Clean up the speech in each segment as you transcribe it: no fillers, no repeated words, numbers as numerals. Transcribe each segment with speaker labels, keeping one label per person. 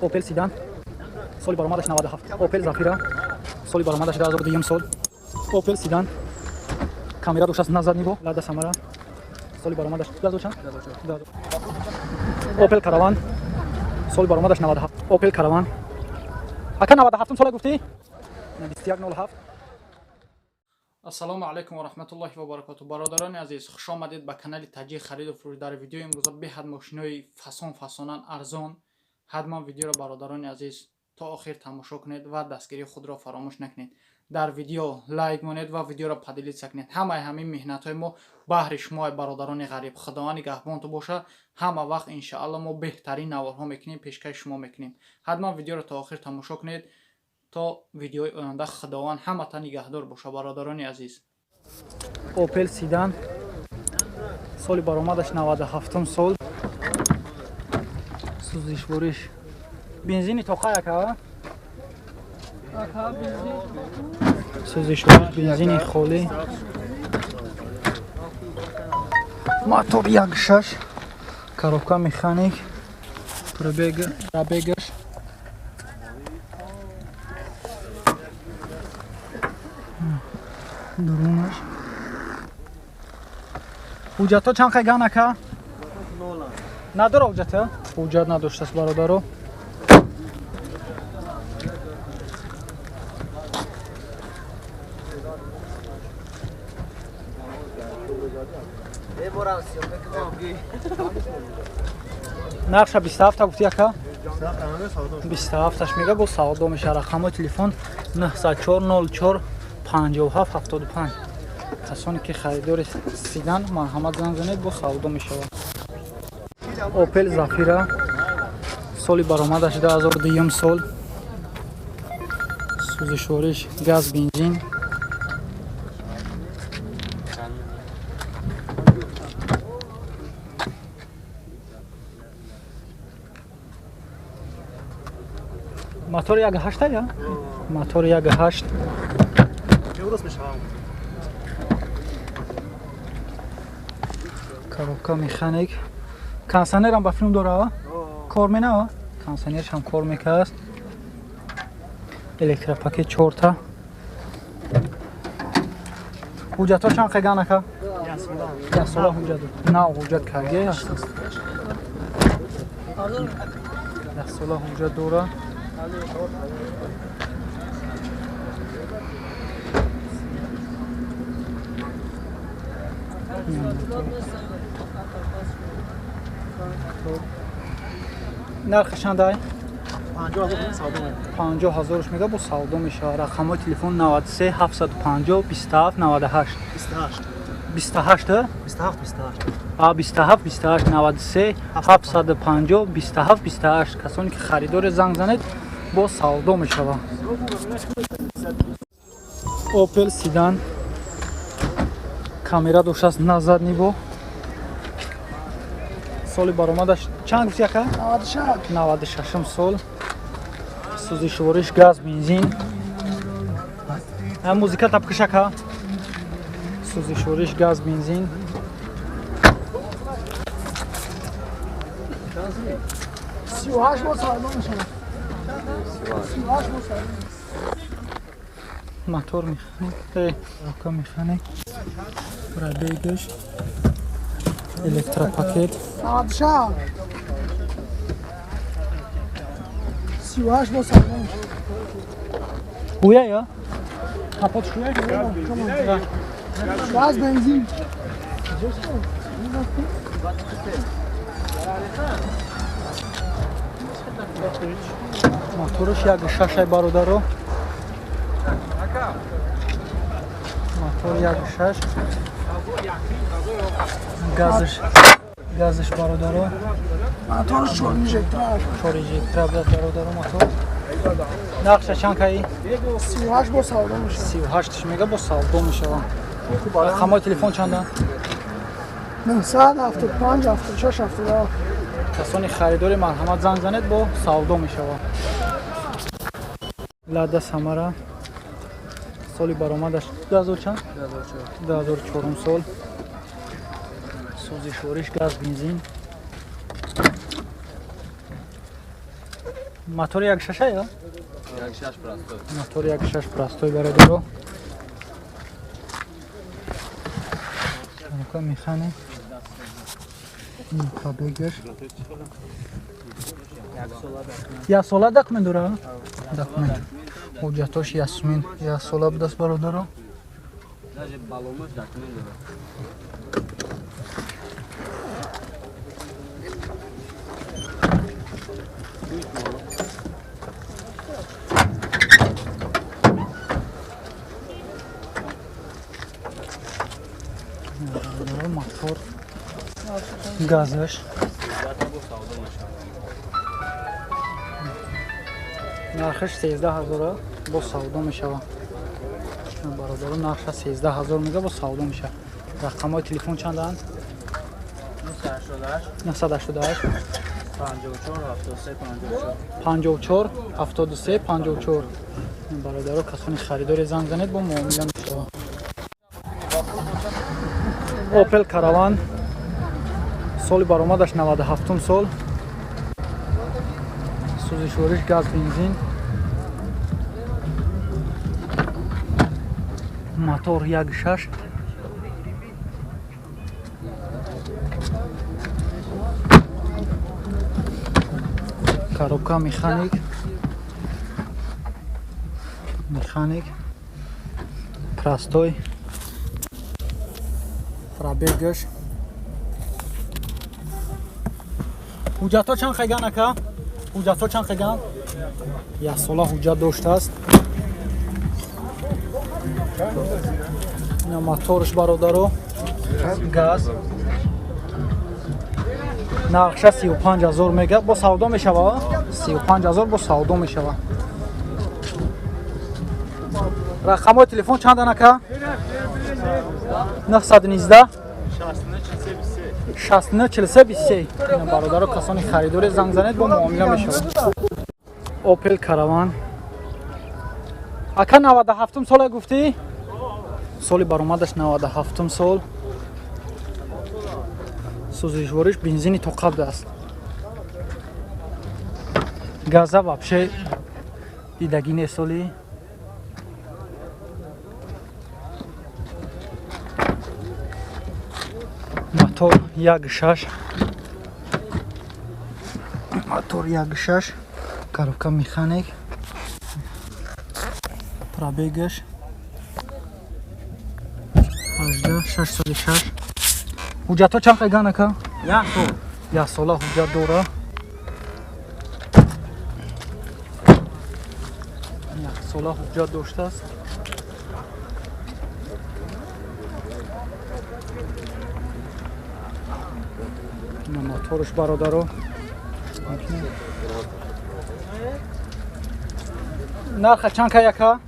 Speaker 1: Опел Седан, соли баромадаш 97. Опел Зафира, соли баромадаш 2002 сол. Опел Седан, камера доштааст на задний бо. Лада Самара, соли баромадаш 2000 чанд? 2004. Опел Караван, соли баромадаш 97. Опел Караван. Ака 97 сола гуфтӣ? 2107.
Speaker 2: Ассалому алайкум ва раҳматуллоҳи ва баракоту. Бародарони азиз, хуш омадед ба канали Таҷик хариду фурӯш. Дар видеои имрӯза беҳад мошинои фасон фасонан арзон. Ҳатман видеоро, бародарони азиз, то охир тамошо кунед ва дастгирии худро фаромӯш накунед. Дар видео лайк монед ва видеоро поделиться кунед. Ҳамаи ҳамин меҳнатҳои мо баҳри шумо, бародарони ғариб. Худованд нигаҳбонту боша. Ҳама вақт иншаалло мо беҳтарин наворҳо мекунем, пешкаши шумо мекунем. Ҳатман видеоро то охир тамошо кунед. То видеои оянда худованд ҳамата нигаҳдор боша, бародарони азиз.
Speaker 1: Опел Седан, соли баромадаш 97 сол. Сӯзишвориш бензини тоқа яка? Сӯзишвориш бензини холӣ. Мотор 1.6, коробка механик, пробегаш дурунаш. Ҳуҷҷатҳо чанд қайган ака? Надора ҳуҷҷата? Ҳуҷҷат надоштааст, бародаро. Нархша 27 гуфти ака? 27-аш мега, бо савдо мешава. Рақамҳои телефон 904 04 57 75. Касоне ки харидори седан, марҳамат занг занед, бо савдо мешавад. Опел Зафира, соли баромадаш 2002 сол. Сӯзишвориш газ бензин. Мотор 1.8 я? Мотор 1.8. Коробка механик. Кондиционерам ба филм дора? Кор мена? Кондиционерш ҳам кор мекард. Электропакет 4та. Ҳуҷҷатҳо чанд қайган ака? Як сола ҳуҷҷат. Нав ҳуҷҷат карге. Як сола ҳуҷҷат дора. Нархи чандай? 50 ҳазорш мега, бо савдо мешавад. Рақамҳои телефон 93 750 27 98. 28 27 28 93 750 27 28. Касоне ки харидоре занг занед, бо савдо мешавад. Опел Седан, камера доштааст на задний бо. Соли баромадаш чанд гуфти ака? 96 сол. Сӯзишвориш газ бензин. Музика тапкиш ака? Сӯзишвориш газ бензин. Мотор механик, коробка механик, пробегаш, электропакет.
Speaker 3: 38 бо савдо.
Speaker 1: Гӯя я? Капот шуя?
Speaker 3: Газ бензин.
Speaker 1: Мотораш 1.6 бародаро. Мотор 1.6. Газаш газаш бародаро.
Speaker 3: Мотор 4 инжектора.
Speaker 1: 4 инжектора бародаро мотор. Нархша чанд каи?
Speaker 3: 38 бо савдо мешавад.
Speaker 1: 38 мега, бо савдо мешавад. Рақамҳои телефон чанданд?
Speaker 3: 975 76 77.
Speaker 1: Касони харидори марҳамат занг занед, бо савдо мешавад. Лада Самара, соли баромадаш 2000 чанд? 2004 сол. Сӯзишвориш газ бензин. Мотор 1.6 я?
Speaker 4: 1.6 простой.
Speaker 1: Мотор 1.6 простой бародаро. Коробка механик. Пробегаш. Як сола документ дора? Документ. Ҳуҷҷатош Ясмин. Як сола будаст бародаро.
Speaker 4: Даже баллонаш документ дора.
Speaker 1: Мотор газаш. Нархаш 13 000 бо савдо мешава. Бародаро, нарха 13 000 мега, бо савдо мешава. Рақамҳои телефон чанданд? 988 54 73 54. Бародаро, касони харидоре занг занед, бо муомила мешава. Opel Caravan, соли баромадаш 97 сол, сӯзишвориш газ, бензин, мотор 1.6, коробка механик, механик простой, пробегаш. Ҳуҷҷатҳо чанд хеган, ака? Ҳуҷҷатҳо чанд хеган? Як сола ҳуҷҷат доштааст. Ина моторш, бародаро, газ. Нархша 35 000 мега, бо савдо мешава. 35 000 бо савдо мешава. Рақамҳои телефон чандан, ака? 919 69 43 23. Ина, бародаро, касони харидоре занг занед, бо муомила мешавад. Opel Caravan, ака, 97 сола гуфтӣ? Соли баромадаш 97 сол, сӯзишвориш бензини то қабд аст, газа вообще дидагӣ нест соли. Мотор 1.6, мотор 1.6, коробка механик, пробегаш 18 606. Ҳуҷҷатҳо чанд қайган, ака?
Speaker 4: Як сол.
Speaker 1: Як сола ҳуҷҷат дора. Як сола ҳуҷҷат доштааст. Ина моторш, бародаро. Нарха чанд кай, ака?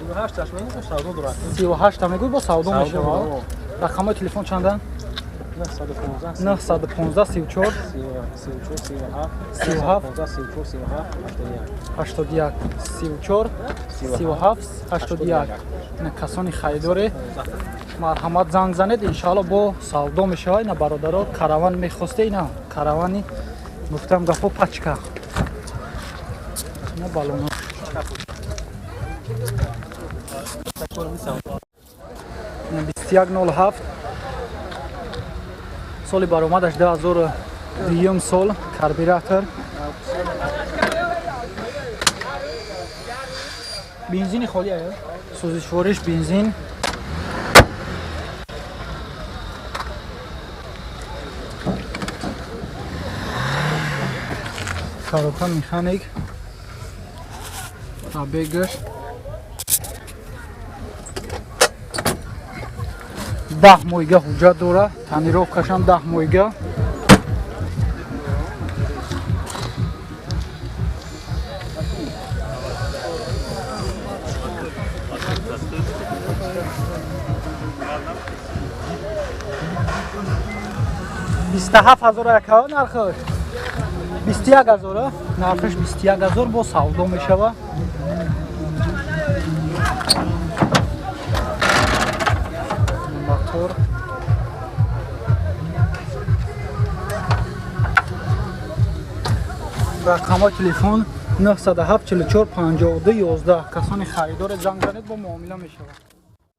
Speaker 1: 38 мегӯй, бо савдо мешава. Рақамҳои телефон чанданд? 915 34 37 81 34 37 81. Ина, касони харидоре марҳамат занг занед, иншаалло бо савдо мешава. Ина, бародаро, Караван мехосте, ина Каравани, гуфтам гапо, пачка. Ина балоно. 2107, соли баромадаш 2002 сол, карбюратор, бензини холӣ ая, сӯзишвориш бензин. Коробка механик, пробегаш 10 моҳига ҳуҷҷат дора, тонировкашам 10 моҳига. 27 000, яка, нархаш 21 000, нархаш 21 000, бо савдо мешава. Мотор. Рақамҳои телефон 907 44 52 11. Касони харидоре, занг занед, бо муомила мешавад.